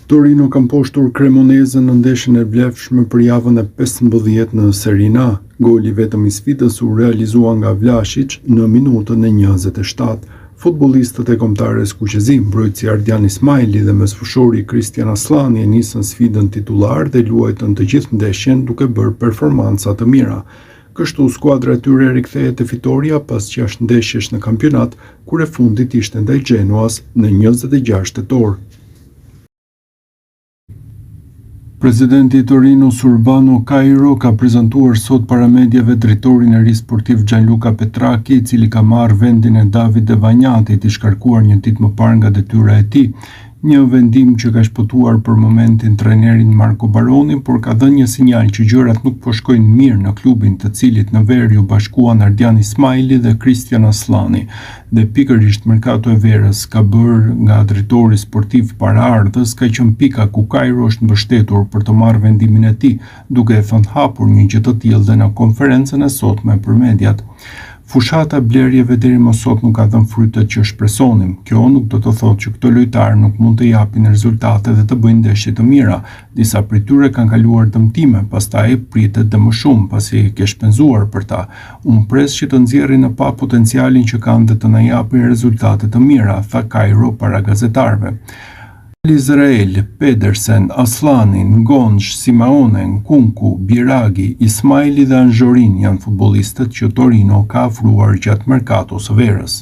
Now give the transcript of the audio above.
Torino ka mposhtur Cremonezen në ndeshjen e vlefshme për javën e 15 në Serie A. Goli i vetëm i sfidës u realizua nga Vlasic në minutën e 27. Futbollistët e kombëtares kuqezi, mbrojtësi Ardian Ismajli dhe mesfushori Kristjan Asllani e nisën sfidën titullar dhe luajtën të gjithë ndeshjen duke bërë performanca të mira. Kështu skuadra e tyre rikthehet te fitorja pas 6 ndeshjesh në kampionat, kur e fundit ishte ndaj Genoas në 26 tetor. Presidenti i Torinos Urbano Cairo ka prezantuar sot para mediave drejtorin e ri sportiv Gianluca Petrachi, i cili ka marrë vendin e Davide Vagnatit, i shkarkuar një ditë më parë nga detyra e tij. Një vendim që ka shpëtuar për momentin trajnerin Marco Baroni, por ka dhënë një sinjal që gjërat nuk po shkojnë mirë në klubin të cilit në verë iu bashkuan Ardian Ismajli dhe Kristjan Asllani. Dhe pikërisht merkato e verës ka bërë nga drejtori sportiv paraardhës ka qenë pika ku Cairo është mbështetur për të marrë vendimin e tij, duke e thënë hapur një gjë të tillë dhe në konferencën e sotme për mediat. Fushata e blerjeve deri më sot nuk ka dhënë frytet që shpresonim. Kjo nuk do të thotë që këto lojtarë nuk mund të japin rezultate dhe të bëjnë ndeshje të mira. Disa prej tyre kanë kaluar dëmtime, pastaj pritet dhe më shumë, pasi ke shpenzuar për ta. Unë pres që të nxjerrin në pah potencialin që kanë dhe të na japin rezultate të mira, tha Cairo para gazetarëve. Israel, Pedersen, Asllani, Ngonge, Simeone, Nkunku, Biraghi, Ismajli dhe Anjorin janë futbollistët që Torino ka afruar gjatë merkatos së verës.